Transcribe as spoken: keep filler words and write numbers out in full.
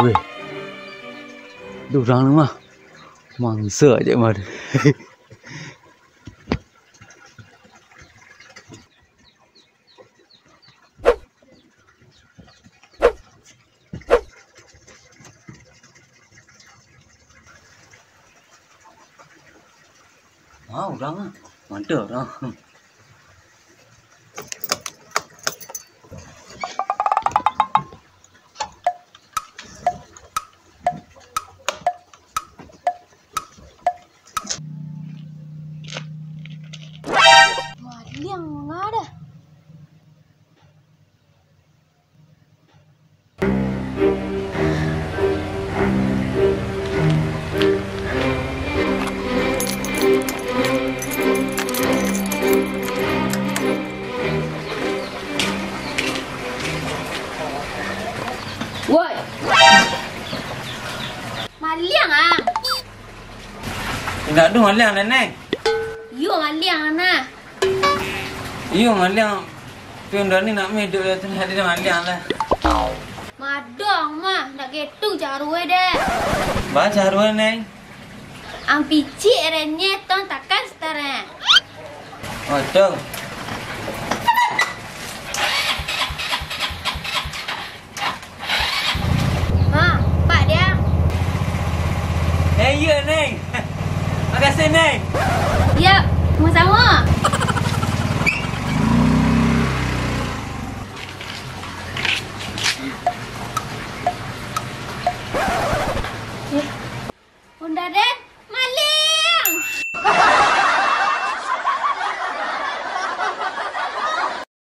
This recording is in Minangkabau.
Weh, ado urang ni mah. Mangsa aja mah. Ah, urang ah. Mantap urang. Maliang manga dah. Woi. Maliang ah. Indak doh maliang, Nenek. Iyo, maliang, nah. Iyo, maliang. Tapi urang ni nak mah iduik tu, nak jadi maliang lah. Madang mah, ndak gitu caruai deh. Ba caruai, Neng? Ang picik renyeh tong takan sekarang. Oh, tu. Ma, pak dia. Eh, iya, Neng. Makasih, Neng. Ya, sama-sama.